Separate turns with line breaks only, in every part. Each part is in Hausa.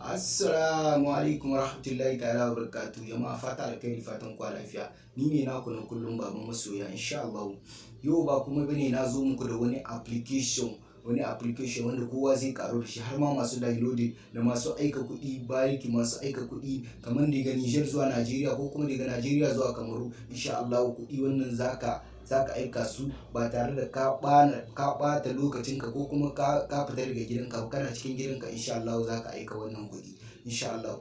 Assalamu alaikum warahmatullahi ta'ala wabarakatuh. Jama'a, fata alkhairi, fatan kwa lafiya. Ni ne naku na kullum, baban masoya. Insha Allah yau ba kuma bane, na zo muku da wani application wanda kowa zai karu da shi, har ma masu downloading da masu aika kuɗi bariki, masu aika kuɗi kamar daga Niger zuwa Najeriya ko kuma daga Najeriya zuwa Kamaru. Insha Allah kuɗi wannan zaka aika su ba tare da ka ɓata lokacinka ko kuma ka fita daga gidanka ba. Kana cikin gidanka, insha Allah zaka aika wannan kuɗi, insha Allah.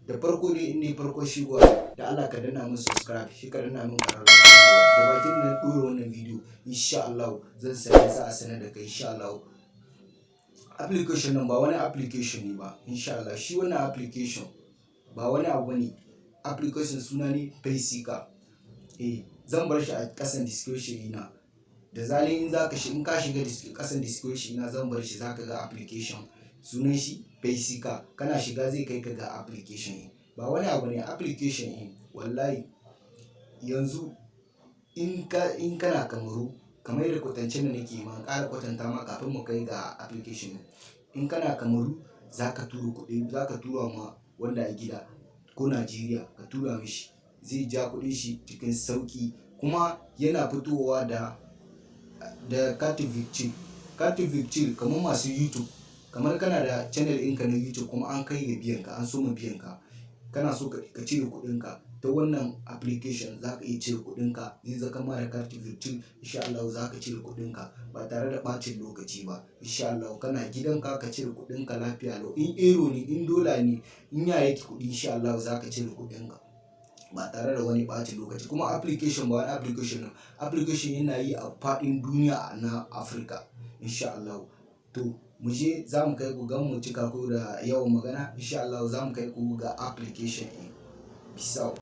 Da farko dai, in ne farko shigowa, da Allah ka danna min subscribe, shi ka danna min ƙararrawar sanarwa. Da bakin na ɗora wannan bidiyo, insha Allah zan sanar, za a sanar da kai, insha Allah. Application nan ba wani application ne ba, insha Allah. Shi wannan application ba wani abu ne, application suna ne Payseeker. Eh, zan bar shi a ƙasan description ina. Da zalin in zaka shi, in ka shiga ƙasan description ina, zan bar shi, zaka ga application sunan shi Payseeker. Kana shiga zai kai ka ga application. Ba wani abu ne application ɗin. Wallahi yanzu in kana Kamaru, kamar yadda kwatancen da nake ma ƙara kwatanta ma kafin mu kai ga application, in kana Kamaru zaka tura kuɗi, zaka tura ma wanda a gida ko Najeriya, ka tura mishi, zai ja kuɗin shi cikin sauƙi. Kuma yana fitowa da carte virtuelle. Carte virtuelle kamar masu YouTube, kamar kana da channel ɗinka na YouTube kuma an kai ga biyan ka, an soma biyan ka, kana so ka cire kuɗinka ta wannan application, za ka iya cire kuɗinka. Zai zaka ma da carte virtuelle, insha Allah za ka cire kuɗinka ba tare da ɓacin lokaci ba. Insha Allah kana gidanka ka cire kuɗinka lafiya lau. In euro ne, in dollar ne, in ya yake kuɗi, insha Allah za ka cire kuɗinka ba tare da wani ɓacin lokaci. Kuma application ba wani application ne, application yana yi a faɗin duniya na Afirka, insha Allah. To mu je, za mu kai ku gan mu cika ku da yawan magana. Insha Allah za mu kai ku ga application ɗin. Bisau.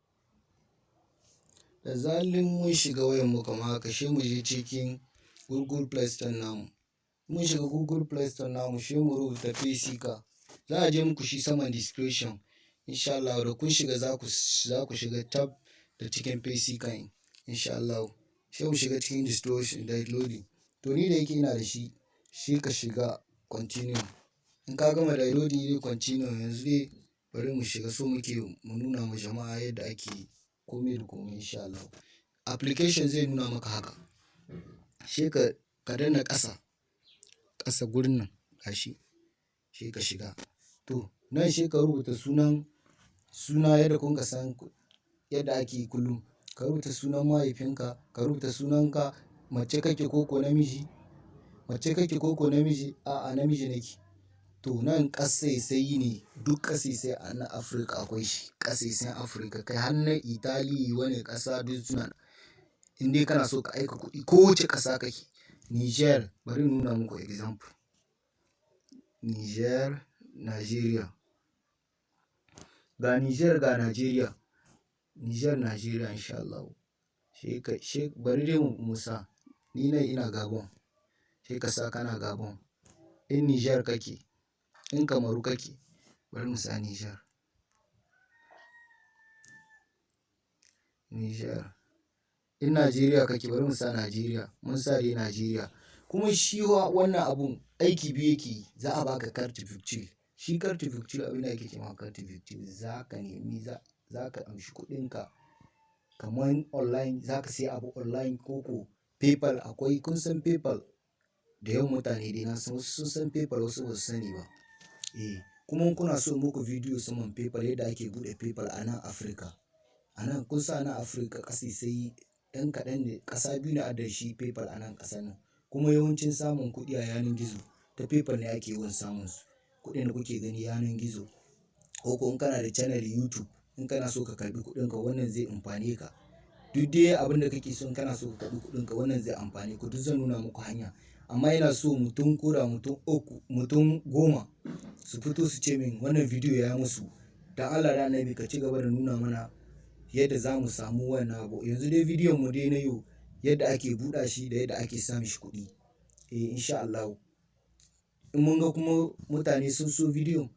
Da zalin mun shiga wayan mu kamar haka, sai mu je cikin Google Play Store namu. Mun shiga Google Play Store namu, sai mu rubuta Payseeker. Za a je muku shi saman description, insha Allah. Da kun shiga, za ku shiga tab da cikin Payseeker, insha Allah. Sai mu shiga cikin description, downloading. To ni da yake ina da shi, shi ka shiga continue. In ka gama downloading dai, continue. Yanzu dai bari mu shiga, so muke mu nuna ma jama'a yadda ake komai da komai, insha Allah. Application zai nuna maka haka, sai ka danna ƙasa ƙasa gurin nan, gashi, sai ka shiga. To nan sai ka rubuta sunan, suna yadda kun ka san yadda ake kullum. Ka rubuta sunan mahaifinka, ka rubuta sunanka, mace kake ko ko namiji, mace kake ko ko namiji? A'a, namiji nake. To nan ƙasaisai ne, duk ƙasaisai a na Afirka akwai shi. Ƙasaisen Afirka, kai har na Italy, wani ƙasa, duk suna. In dai kana so ka aika kuɗi kowace ƙasa kake. Niger, bari in nuna muku example. Niger, Nigeria. Ga Niger, ga Nigeria. Niger, Nigeria, insha Allah. Sai ka sai bari dai mu sa ni nan ina Gabon. Sai ka sa kana Gabon. In Niger kake, in Kamaru kake, bari mu sa Niger. Niger. In Najeriya kake, bari mu sa Najeriya. Mun sa dai Najeriya. Kuma shi wannan abun aiki biyu yake yi. Za a baka carte virtuelle. Shi carte virtuelle, abin da ake ce ma carte virtuelle, za ka nemi za ka amshi kuɗinka kamar online, za ka siya abu online ko ko PayPal akwai. Kun san PayPal da yawan mutane dai, na san wasu sun san PayPal, wasu ba su sani ba. Eh, kuma in kuna so muku bidiyo saman PayPal, yadda ake buɗe PayPal a nan Afirka. A nan kun sa nan Afirka ƙasaisai ɗan kaɗan ne, ƙasa biyu ne adda shi PayPal a nan ƙasar nan. Kuma yawancin samun kuɗi a yanar gizo ta PayPal ne ake yawan samun su. Kuɗin da kuke gani yanar gizo ko ko in kana da channel YouTube, in kana so ka karɓi kuɗinka, wannan zai amfane ka. Duk dai abin da kake so, in kana so ka karɓi kuɗinka, wannan zai amfane ku. Duk zan nuna muku hanya. Amma ina so mutum koda mutum uku, mutum 10 su fito su ce min wannan bidiyo ya yi musu. Dan Allah da Annabi ka ci gaba da nuna mana yadda za mu samu wannan abu. Yanzu dai bidiyon mu dai na yau, yadda ake buɗa shi da yadda ake sa mishi kuɗi. Eh, insha Allah. In mun ga kuma mutane sun so bidiyon,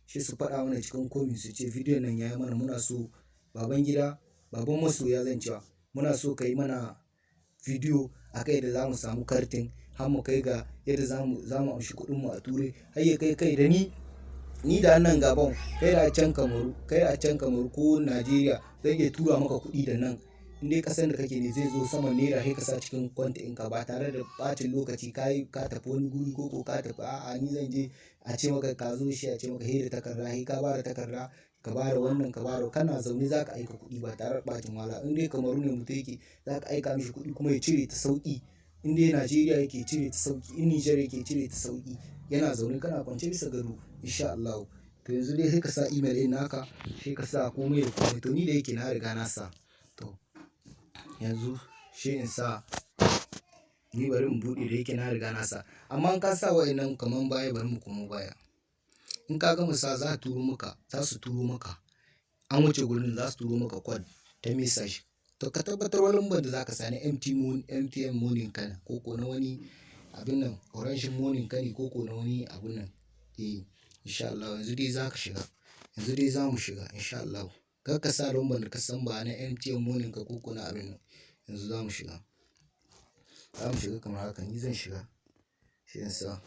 sai su faɗa mana cikin comment, su ce bidiyon nan ya yi mana, muna so baban gida, baban masoya zan cewa, muna so ka yi mana bidiyo a kai da za mu samu kartin har mu kai ga yadda za mu amshi kuɗinmu a Turai har ya kai kai da ni. Ni da nan Gabon, kai da can Kamaru, kai a can Kamaru ko Najeriya, zan iya tura maka kuɗi da nan. In dai ƙasar da kake ne, zai zo saman naira, sai ka sa cikin compte ɗinka ba tare da ɓacin lokaci ka yi ka tafi wani guri ko ka tafi, a'a, ni zan je, a ce maka ka zo shi, a ce maka sai da takarda, sai ka bada takarda, ka bada wannan, ka bada. Kana zaune za ka aika kuɗi ba tare da ɓacin wahala. In dai Kamaru ne mutum yake, za ka aika mishi kuɗi kuma ya cire ta sauƙi. In dai Najeriya yake, cire ta sauƙi. In Niger yake, cire ta sauƙi. Yana zaune, kana kwance bisa gado, insha Allahu. To yanzu dai sai ka sa email ɗin naka, sai ka sa komai da komai. To ni da yake na riga na sa. To yanzu sai in sa, ni bari in buɗe, da yake na riga na sa. Amma in ka sa wa'innan kaman baya, bari mu komo baya. In ka gama sa, za a turo maka, za su turo maka. An wuce gurin, za su turo maka code ta message. To ka tabbatar wa lambar da za ka sa na MTN Money ka ko na wani abun nan, Orange Money ka ne ko na wani abun nan. Eh, insha Allah yanzu dai za ka shiga. Yanzu dai za mu shiga, insha Allah. Kar ka sa lambar da ka san ba na MTN Money ka ko na abin nan. Yanzu za mu shiga. Za mu shiga kamar haka, ni zan shiga. Sai in sa.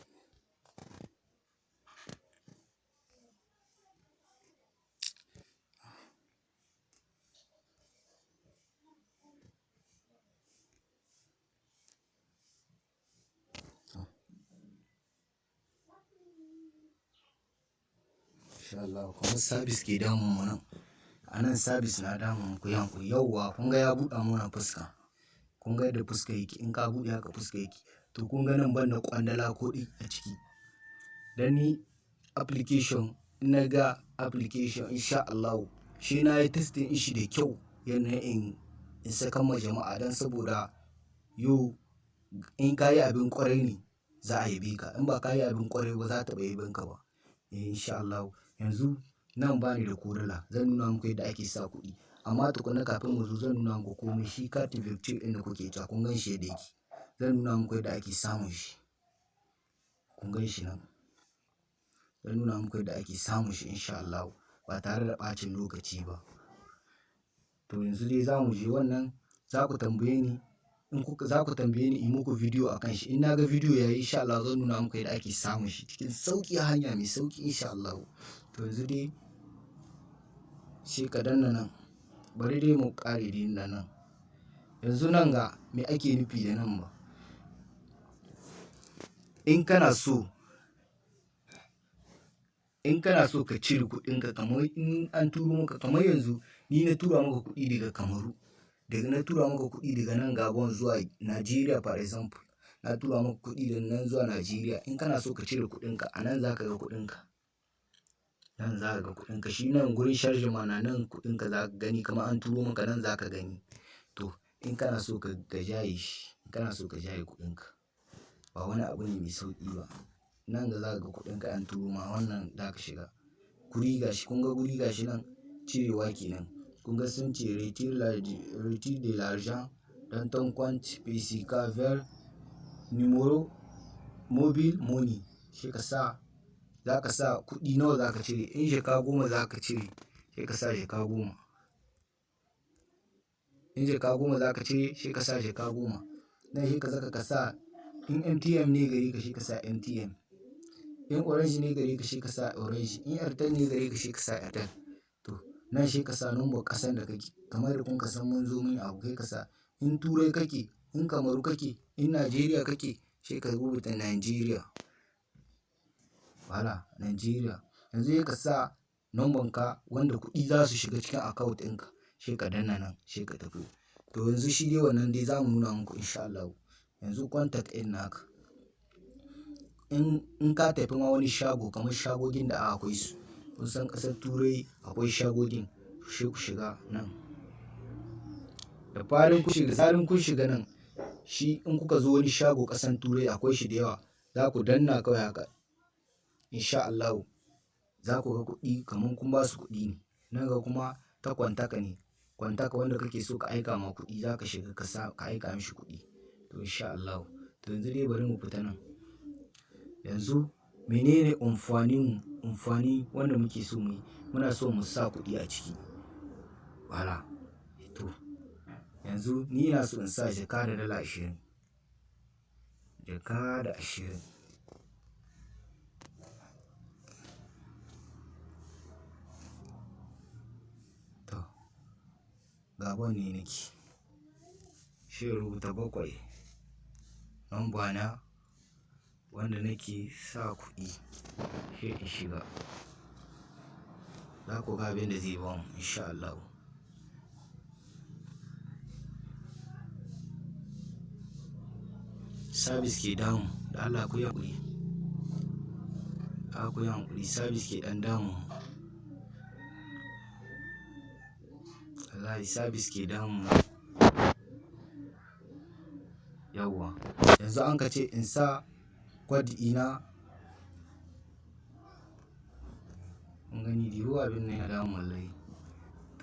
Insha Allah kamar service ke damun mu nan. A nan service na damun mu, ku yi hankuri. Yauwa, kun ga ya buɗe mana fuska. Kun ga yadda fuska yake, in ka buɗe haka fuska yake. To kun ga nan ban da ƙwandala ko ɗaya a ciki. Dan ni application, in na ga application, insha Allahu, shi na yi testing din shi da kyau yanda in saka ma jama'a, don saboda yau in ka yi abin ƙwarai ne za a yabe ka. In ba ka yi abin ƙwarai ba, za a taɓa yabon ka ba. Eh, insha Allahu. Yanzu nan bani da ko dala, zan nuna muku yadda ake sa kuɗi. Amma tukuna kafin mu zo, zan nuna muku komai. Shi carte virtuelle ɗin da kuke cewa, kun gan shi yadda yake. Zan nuna muku yadda ake samun shi. Kun gan shi nan. Zan nuna muku yadda ake samun shi, insha Allahu, ba tare da ɓacin lokaci ba. To yanzu dai za mu je wannan, za ku tambaye ni, in kuka za ku tambaye ni in muku bidiyo a kan shi. In na ga bidiyo yayi, insha Allah zan nuna muku yadda ake samun shi cikin sauƙi, hanya mai sauƙi, insha Allahu. To yanzu dai sai ka danna nan. Bari dai mu ƙare dai da nan. Yanzu nan ga me ake nufi da nan ba. In kana so ka cire kuɗinka, kamar in an turo maka, kamar yanzu ni na tura maka kuɗi daga Kamaru. Daga na tura maka kuɗi daga nan Gabon zuwa Nigeria, for example. Na tura maka kuɗi daga nan zuwa Nigeria. In kana so ka cire kuɗinka, a nan za ka ga kuɗinka. Nan za ka ga kuɗinka. Shi nan gurin chargement na nan, kuɗinka za ka gani kamar an turo maka, nan za ka gani. To in kana so ka jaye shi, in kana so ka jaye kuɗinka, ba wani abu ne mai sauƙi ba. Nan ga za ka ga kuɗinka an turo ma, wannan za ka shiga. Guri gashi, kun ga guri gashi nan, cirewa kenan. Kun ga sun ce retire de l'argent dans ton compte PCK vers numéro mobile money. Sai ka sa, za ka sa kuɗi nawa za ka cire. In jaka 10 za ka cire, sai ka sa jaka 10. In jaka 10 za ka cire, sai ka sa jaka 10. Nan sai ka zaka ka sa, in MTN ne gare ka, sai ka sa MTN. In Orange ne gare ka, sai ka sa Orange. In Airtel ne gare ka, sai ka sa Airtel. To nan sai ka sa number ƙasan da kake. Kamar da kun ka san mun zo mun yi abu, kai ka sa. In Turai kake, in Kamaru kake, in Najeriya kake, sai ka rubuta Nigeria. Voilà, Nigeria. Yanzu sai ka sa number ka wanda kuɗi za su shiga cikin account ɗinka. Sai ka danna nan, sai ka tafi. To yanzu shi dai wannan dai za mu nuna muku, insha Allahu. Yanzu contact ɗin naka. In ka tafi ma wani shago, kamar shagogin da akwai su. Kun san ƙasar Turai akwai shagogin, sai ku shiga nan. Da farin ku shiga, zarin kun shiga nan, shi in kuka zo wani shago ƙasan Turai, akwai shi da yawa. Za ku danna kawai haka. Insha Allahu za ku ga kuɗi kamar kun ba su kuɗi ne. Nan ga kuma ta contact ne. Contact wanda kake so ka aika ma kuɗi, za ka shiga ka sa ka aika mishi kuɗi. To insha Allahu. To yanzu dai bari mu fita nan. Yanzu menene amfanin amfani wanda muke so muyi? Muna so mu sa kuɗi a ciki. Voilà. To yanzu ni ina so in sa jaka da dala 20. Jaka da 20. Gabon ne nake. Sai in rubuta 7. Number na wanda nake sa kuɗi sai in shiga. Za ku ga abin da zai bamu insha Allahu. Sabis ke damu da Allah ku yi haƙuri. A ku yi haƙuri sabis ke ɗan damu. Wallahi sabis ke damu. Yauwa. Yanzu an ka ce in sa code ɗina. Kun gani dibo abin nan ya damu wallahi.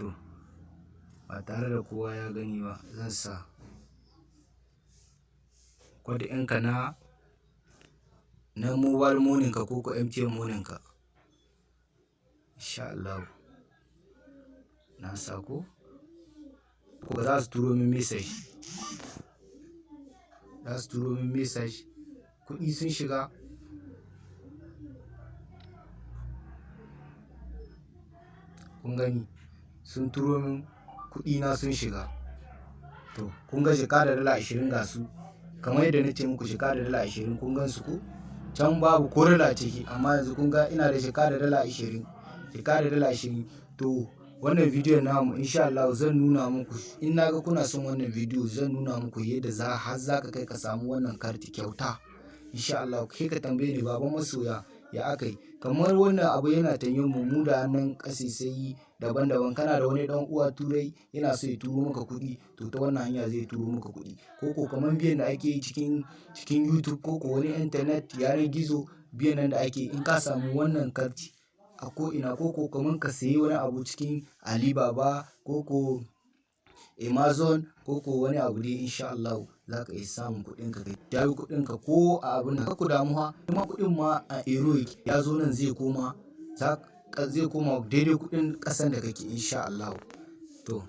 To ba tare da kowa ya gani ba zan sa code ɗinka na mobile money ka ko MTN money ka. Insha Allahu. Na sa ko? Ko za su turo min message. Za su turo min message. Kuɗi sun shiga. Kun gani? Sun turo min kuɗina sun shiga. To kun ga jaka da dala 20 ga su. Kamar yadda na ce muku jaka da dala 20 kun gan su ko? Can babu ko dala ciki amma yanzu kun ga ina da jaka da dala 20. Jaka da dala 20. To wannan bidiyon namu insha Allahu zan nuna muku in na ga kuna son wannan bidiyo zan nuna muku yadda za har za ka kai ka samu wannan karti kyauta. Insha Allahu kai ka tambaye ni baban masoya ya aka yi. Kamar wannan abu yana tanyo mu mu da nan ƙasaisayi daban daban. Kana da wani ɗan uwa turai yana so ya turo maka kuɗi to ta wannan hanya zai turo maka kuɗi. Ko ko kamar biyan da ake yi cikin YouTube ko ko wani internet yanar gizo biyan nan da ake yi in ka samu wannan karti a ko ina ko ko kamar ka sayi wani abu cikin Alibaba ko ko Amazon ko ko wani abu dai insha Allahu za ka iya samun kuɗinka ka jawo kuɗinka ko a abun nan. Kar ku damu fa kuma kuɗin ma a euro yake ya zo nan zai koma zai koma daidai kuɗin ƙasan da kake insha Allahu. To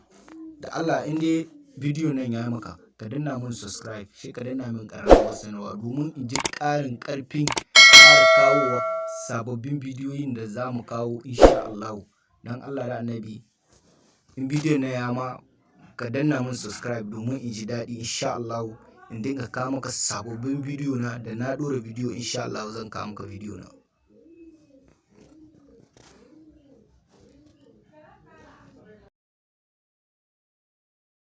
da Allah in dai bidiyon nan ya yi maka ka danna mun subscribe sai ka danna min ƙararrawar sanarwa domin in ji ƙarin ƙarfin ƙara kawowa sababbin bidiyoyin da za mu kawo insha Allahu. Don Allah da Annabi in bidiyon nan ya ma ka danna mun subscribe domin in ji daɗi insha Allahu in dinga kawo maka sababbin bidiyo na da na ɗora bidiyo insha Allahu zan kawo maka bidiyo na.